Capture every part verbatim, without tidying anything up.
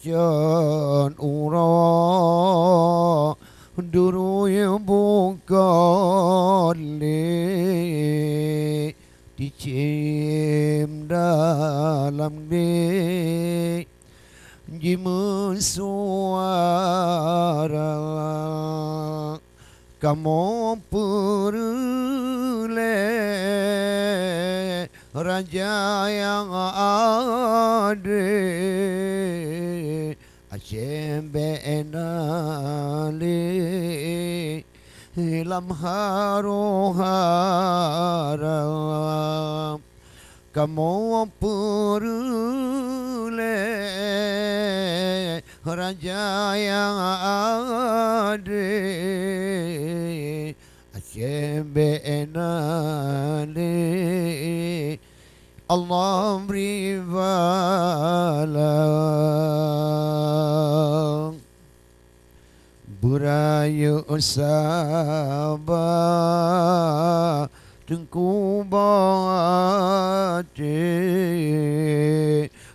Jan uroe durui bukon lé cicém dalam dé jimeusuara. Kamoe peureulée raja nyang adé, aséng bék na lé lam harô-hara. Kamoe peureulée raja nyang adé, aséng bék na lé Allah bri bala. Beurayeuk saba Teungku Bati,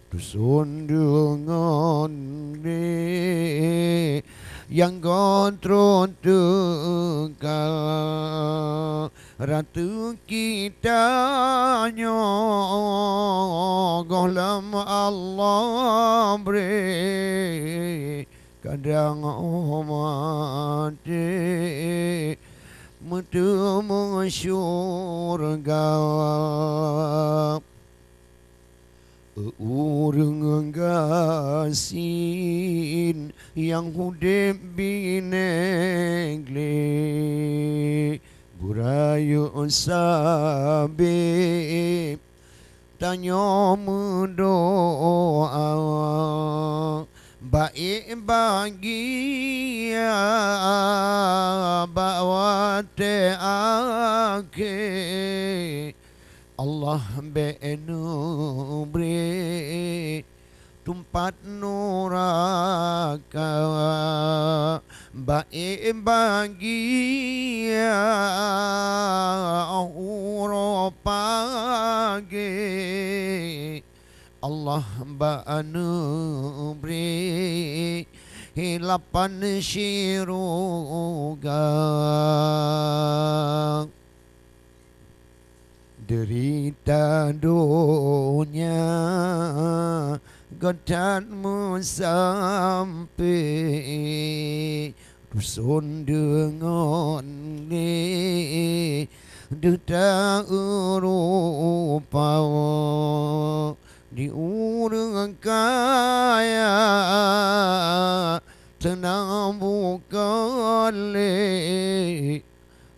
dusun deungon lé nyang goe trok teuka. Ratu kita nyoe gohlom Allah bri. Kadang maté meuteumé syurga. Ureuëng gasien nyang udeb binéh gleh, beurayeuk sabe tanyoe meudoá. Baék bagia bak watée akhé, Allah bék neubri teumpat nuraka. Baék bagia uroe pagée, Allah bak neubri lapan syeuruga. Deurita donya geutan meusampé, dusun deungon lé deuh ta-urupa. Di ureuëng kaya teunang bukon lé,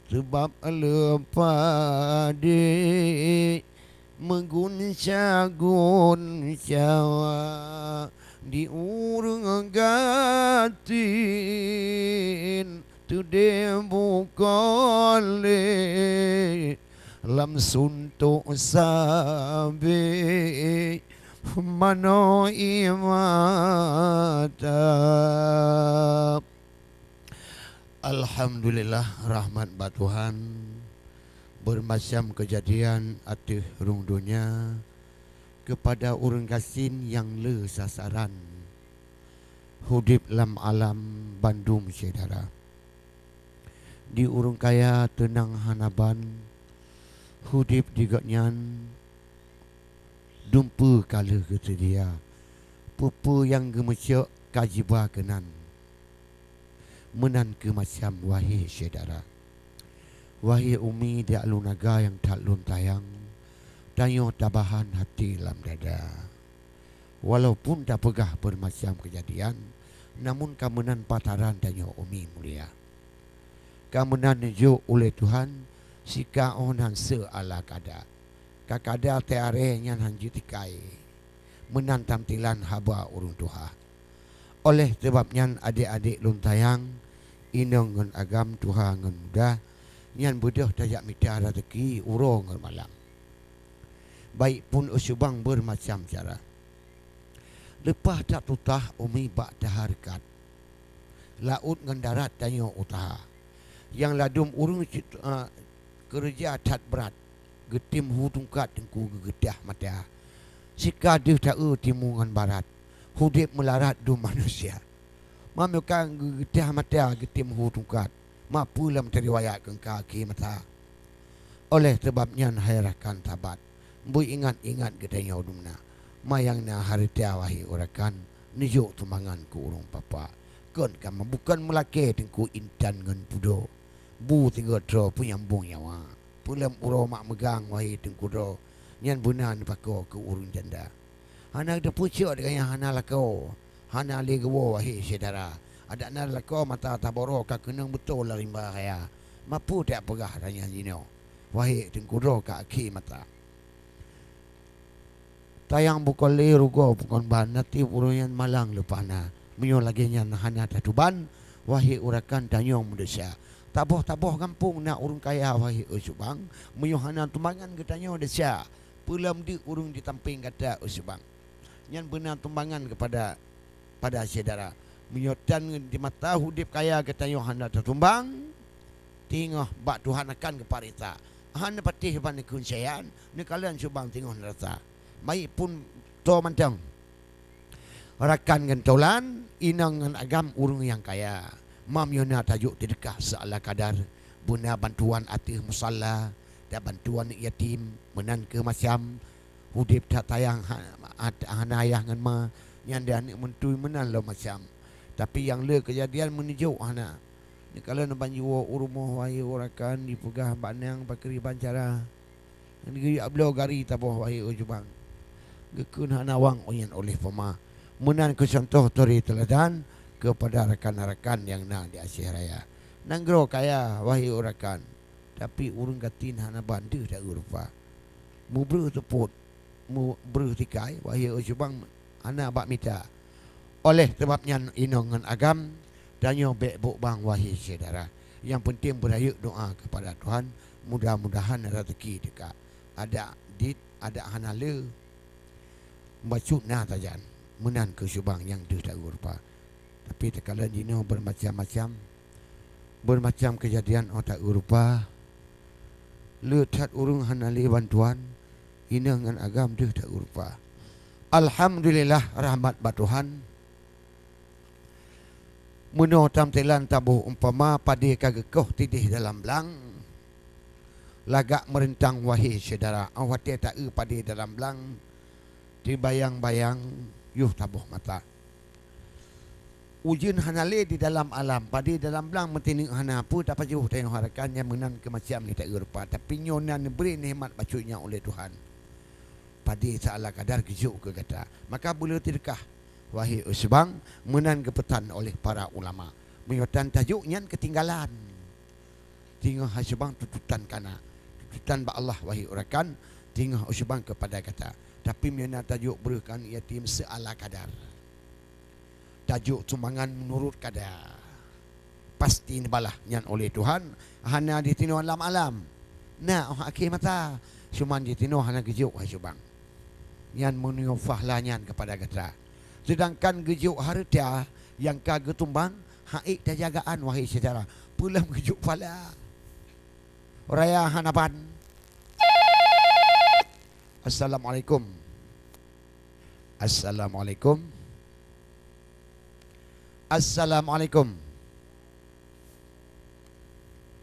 sabab leupah deh meugunsa-gunsa. Di ureuëng gasien teudeh bukon lé, lam suntok sabe manoe ié mata. Alhamdulillah, rahmat bak Tuhan, beumacam keujadian ateueh rhueng donya keupada ureuëng gasien nyang le sasaran udeb lam alam bandum syedara. Di ureuëng kaya teunang hana ban, udeb di gobnyan dumpeue ka lheueh geuseudia. Peue-peue nyang geumeucok ka jiba keunan. Meunan kheueh macam, wahé syedara. Wahé umi di Alu Naga nyang that lôn sayang, tanyoe tabahan até lam dada. Walaupun tapeugah beumacam keujadian, namun ka meunan pasaran tanyoe umi mulia. Ka meunan neujok ulée Tuhan, sika óh nan seu ala kada. Ka kada teuarée nyan han jeuet tikai. Meunan tamtilan haba ureuëng tuha. Oleh sabab nyan, adék-adék lôn sayang, inong ngon agam, tuha ngon muda, nyan beudôh tajak mita raseuki uroe ngon malam. Baik pun usubang beumacam cara. Leupah that tutah umi bak tahareukat, laôt ngon darat tanyoe useuha. Nyang ladôm ureuëng cit-, a, keureuja that brat, geutem hu tungkat teungku geugeudah mata. Sika deuh ta-eu timu ngon barat, udeb meularat dum manusia. Meunyoe ka geugeutah mata geutem hu tungkat, ma peue lom teuriwayat keu ka akhé masa. Oleh sabab nyan, hai rakan sahabat, beuingat-ingat geutanyoe dumna, ma nyang na hareuta, wahé rakan, neujok sumbangan keu ureuëng papa. Kon ka bukon meulakée teungku intan ngon pudoe. Bu sigoe troe peunyambong nyawa. Peulom uroe mak meugang, wahé teungku droe, nyan beuna neupakoe keu ureuëng janda. Hana teupeucok geutanyoe hana lakoe, hana lé geuwoe, wahé syedara. Adak na lakoe mata taboro ka keunong beutôi lam rimba raya. Ma peue tapeugah tanyan jinoe, wahé teungku droe, ka akhé masa. Tayang bukon lé, rugoe bukon ban, na tieb ureuëng nyan malang leupah na. Meunyoe lagée nyan hana tatuban, wahé rakan, tanyoe meudesya. Saboh-saboh gampông na ureuëng kaya, wahé Eusubang, meunyoe hana tumbangan geutanyoe desya. Peulom deuk ureuëng di sampéng gata, Eusubang. Nyan beuna tumbangan keupada pada syedara. Meunyoe tan di masa udeb kaya geutanyoe hana tatumbang, teungoh bak Tuhan akan geupareksa. Hana patéh ban keunsaian, neukalon Eusubang teungoh neurasa. Mait phon toe mantong. Rakan ngon tolan, inong ngon agam ureuëng nyang kaya. Ma meunyoe na tajok seudeukah seuala kadar, beuna bantuan ateueh musala, dan bantuan yatim, meunan keuh macam udeb that sayang ha-, ha-, hana ayah ngon ma, nyan di aneuëk meutui, meunan lom macam. Tapi nyang le keujadian meunijok hana. Neukalon ban jiwoe u rumoh, wahé rakan, jipeugah bak nyang pakriban cara. Ngon geujak bloe gari saboh, wahé Eusubang. Geukheun hana wang uyen oleh poma. Meunan keuh cuntoh turi teuladan keupada rakan-rakan nyang na di Aceh Raya. Nanggroe kaya, wahé rakan, tapi ureuëng gasien hana ban deuh taeu rupa. Mubreuh seupôt, mubreuh sikai, wahé Eusubang, hana bak mita. Oleh sabab nyan, inong ngon agam, tanyoe bék bôk bang, wahé syedara. Nyang peunteng beurayeuk doa keupada Tuhan, mudah-mudahan raseuki teuka. Adak dit, adak hana le, bacut na sajan, meunan keuh Eusubang nyang deuh taeu rupa. Tapi takalon jinoe beumacam-macam, beumacam keujadian óh taeu rupa. Le that ureuëng hana le bantuan, inong ngon agam deuh taeu rupa. Alhamdulillah, rahmat bak Tuhan. Meunoe tamsilan taboh umpama, padé ka geukoh tidéh dalam blang. Lagak meurintang, wahé syedara, óh watée taeu padé dalam blang, teubayang-bayang yoh taboh mata. Ujeuen hana lé di dalam alam, padé dalam blang meuteuneuek hana, peue tapajoh tanyoe harakan nyang meunan keu macam nyang taeu rupa. Tapi nyoe na neubri nikmat bacut nyan uleh Tuhan. Padé seuala kadar geujok keu gata. Maka beu le teudeukah, wahé Eusubang, meunan geupeusan oleh para ulama. Meunyoe tan tajok nyan keutinggalan. Teungoh hai Eusubang tutotan kana. Tutotan bak Allah, wahé rakan, teungoh Eusubang keupada gata. Tapi meunyoe na tajok breueh keu aneuëk yatim seuala kadar. Tajok sumbangan meunurot kada. Pasti neubalah nyan oleh Tuhan, hana jitinoe lam alam. Na óh akhé masa, cuman jitinoe hana geujok hai Eusubang. Nyan meunyoe pahala nyan keupada gata. Seudangkan geujok hareuta nyang ka geutumbang, han ék tajagaan, wahé syedara. Peue lom geujok pahala. Raya hana ban. Assalamualaikum. Assalamualaikum. Assalamualaikum.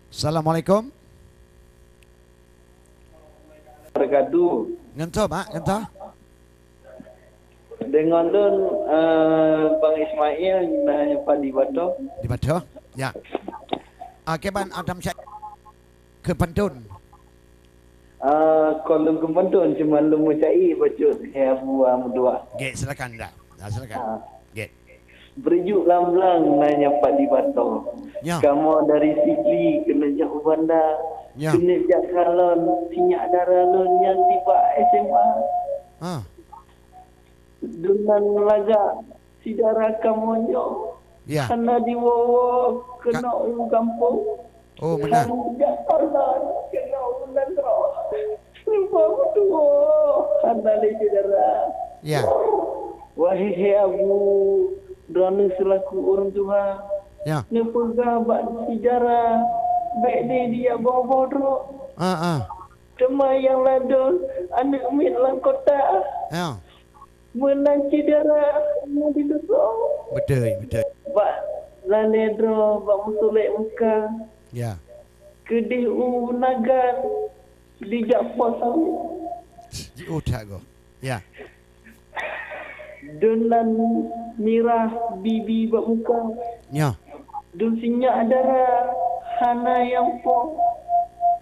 Assalamualaikum. Wabarakatuh. Ngon soe, Mak? Ngon soe? Deungon lôn, eh, Bang Ismail, na nyoe pat di Bato. Di Bato? Ya. Ah, kiban Adam Syed keu pantôn. Ah, kon lôn keu pantôn, cuma lôn meucai bacut, hai Abu, ah, meuduah. Gét, silakan, dah. Ah, silakan. Ah. Gét. Beureujuk lam blang na nyang pat di Bato. Ya. Kamoe dari Sigli keuneuk jak u Banda. Ya. Keuneuk jak kalon, sinyak dara lôn nyan tibak S M A. Ah. Deungon lagak syedara kamoe nyoe. Ya. Hana jiwoe-woe keunoe u gampông. Oh, meunan. Hana jak kalon keunoe u nanggroe. Rupa meutuwoe hana lé syedara. Ya. Wahé Abu, droeneueh seulaku ureuëng tuha, ya, neupeugah bak syedara, bék deh dijak boh-boh droe. Ah, ah. Teuma nyang ladôm aneuëk miet lam kota. Ya. Meunan cit dara nyang didudoe. Beutôi, beutôi. Bak lalée droe, bak meusulek muka. Ya. Keudeh u nagan, dijak po sawét. Jiôh that goe. Ya. Deunan mirah bibi bak muka. Nyoe. Dum sinyak dara hana nyang po.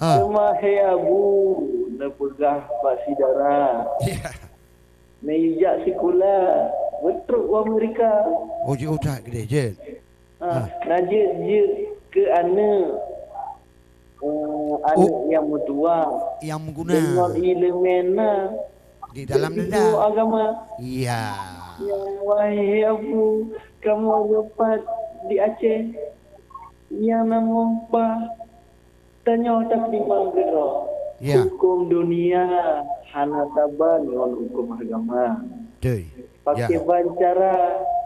Ah. Teuma hai Abu neupeugah bak si dara. Ya. Neujak sikula, beutrok u Amerika. Oh, jiôh that keudeh jeuet. Ah, ah. Na jeuet-jeuet keu aneuk. Oh, aneuk nyang meutuah. Nyang meuguna. Deungon ileumèe na. Di dalam dada. Ilmu agama. Iya. Ya, wahai Abu, kamoe nyoe pat di Aceh. Nyang na meumpah. Tanyoe tapeutimang keudroe. Ya. Huköm dunia hana saban ngon huköm agama. Beutôi. Pakai ban cara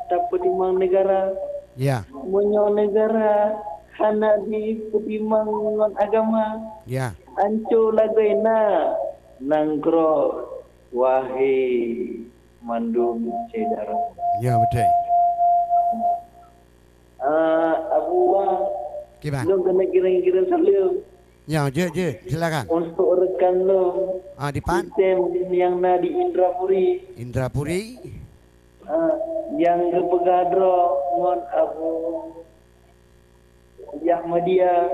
tapeutimang neugara. Ya. Meunyoe neugara hana jipeutimang ngon agama, ya, ancô lagée na nanggroe, wahé mandum syedara. Ya, beutôi. Ah, Abu Wan. Kiban? Lôn keuneuk kirim-kirim saleuem. Ya, jeuet, jeuet. Silakan. Untuk rekan lôn. Ah, dipat? Sistem nyang na di Indrapuri. Indrapuri? Ah, nyang geupeugah droe ngon Abu Yah Madia.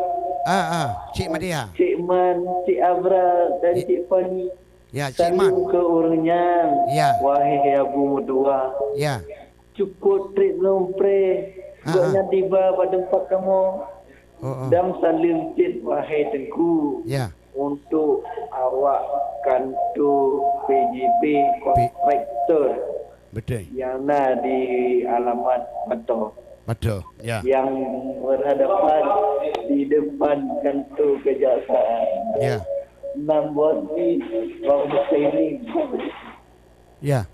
Ah, ah, Cik Madia. Cik Man, Cik Abra dan, ya, Cik Fani. Ya, Cik Man. Saleuem keu ureueng nyan. Ya. Wahé Abu Meutuah. Ya. Cukôp trép lôn preh, ah, gobnyan, ah, tiba bak teumpat kamoe. Oh, oh. Dan saleuem cit, wahé Teungku. Ya. Untuk awak kantor P J P kontraktor. Beutôi. Nyang na di alamat Pato. Pato, ya. Nyang berhadapan di depan kantor kejaksaan. Ya. Nam bos ni, Bang Husaini. Ya.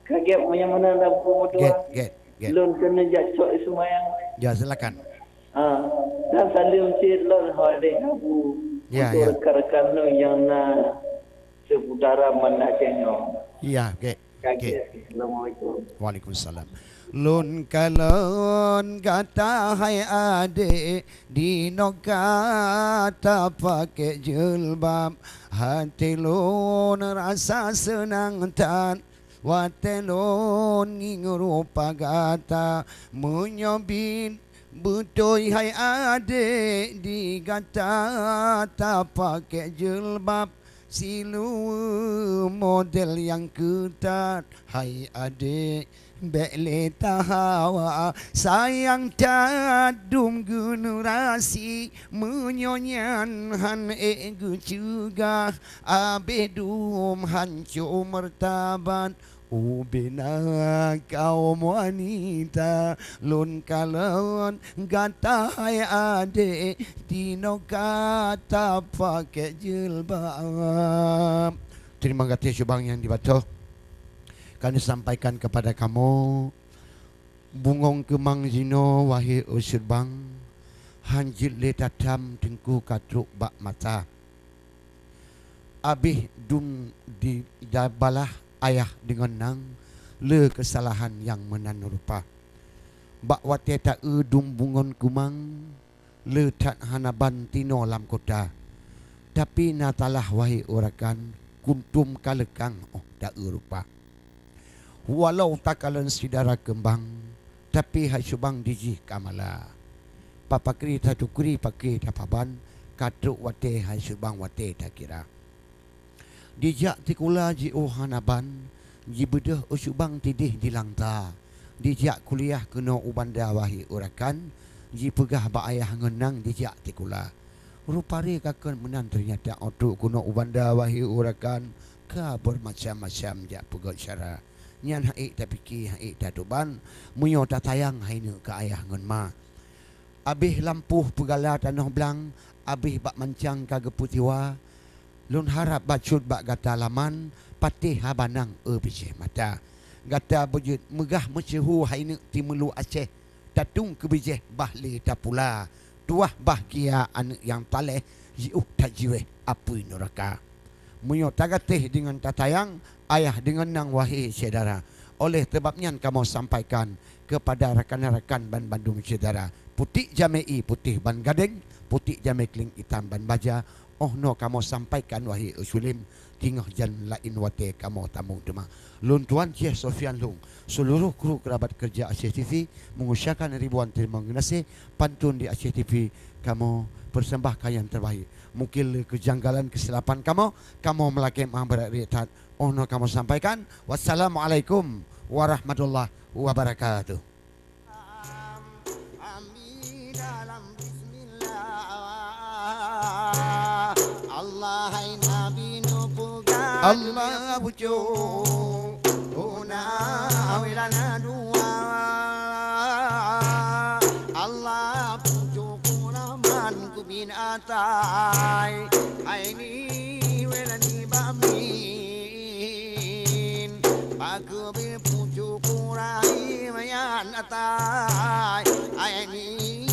Ka gét meunyoe meunan Abu Meutuah. Gét, gét, gét. Lôn keuneuk jak cok seumayang. Ya, silakan. Ha, dan saleuem cit lôn hai Abu. Ya, untuk, ya, rekan-rekan lôn nyang na seputaran Banda Aceh nyoe. Ya, gét. Ka gét. Assalamualaikum. Waalaikumsalam. Lôn kalon gata hai adék, di noe gata pakék jilbab. Até lôn rasa seunang that, watée lôn ngieng rupa gata. Meunyoe bit beutôi hai adék, di gata tapakék jilbab, siluweue model nyang keutat. Hai adék, bék lé tahawa, sayang that dum generasi. Meunyoe nyan han ék geuceugah, abéh dum hanco meurtabat. Ubena kaum wanita, lôn kalon gata hai adék, di noe gata pakék jilbab. Terima kasih syubang nyang dibatoh. Kami sampaikan kepada kamu, bungong keumang jinoe, wahé syubang, han jeuet lé tatam teungku ka trok bak mata. Abéh dum di, da-, balah ayah deungon nang le keusalahan nyang meunan rupa. Bak watée ta-eu dum bungong keumang, le that hana ban tinoe lam kota. Tapi na talah wahé urakan, kuntom ka leukang óh ta-eu rupa. Walau takalon syedara keumbang, tapi hai syubang dijih ka mala. Papakri tatukri pakri tapaban, ka trok watée hai syubang watée takira. Dijak sikula jiôh hana ban, jibeudôh u syubang tidéh di Langsa. Dijak kuliah keunoe u Banda wahé urakan, jipeugah bak ayah ngon nang dijak sikula. Rupari ka kon meunan teunyata óh trok keunoe u Banda wahé urakan, ka beumacam-macam jak peugét syedara. Nyan han ék tapike, han ék tatuban, meunyoe tatayang hai neuk keu ayah ngon ma. Abéh lampôh peugala tanoh blang, abéh bak mancang ka geupeutiwa. Lôn harab bacut bak gata laman, patéh haba nang eu bijéh mata. Gata beujeuet meugah meusyeuhu hai neuk timeulu Aceh, tatong keu bijéh bah lé tapula. Tuwah bahgia aneuk nyang taléh, jiôh that jiwéh apui nuraka. Meunyoe tagatéh deungon tatayang, ayah deungon nang, wahé syedara. Oleh sabab nyan kamoe sampaikan keupada rakan-rakan banmandum syedara, putéh jamé ie putéh ban gadéng, putéh jamé klieng itam ban baja, oh noe kamoe sampaikan, wahé Usulim, teungoh jan laén watée kamoe tamong teuma. Lôn tuan Syekh Sofyan Lhung, seluruh kru kerabat kerja Aceh T V, mengucapkan ribuan terima kasih, pantun di Aceh T V, kamoe persembahkan yang terbaik. Mungkin le kejanggalan kesilapan kamoe, kamoe meulakée maaf brat riet that. Oh noe kamoe sampaikan. Wassalamualaikum warahmatullahi wabarakatuh. Amin dalam bismillah. Allah hai Nabi neupeugah Allah pucuk guna wilana dua. Allah pucuk guna man kubin atai. Hai ni wilani bamin. Pakeubi pucuk guna imayan atai. Hai ni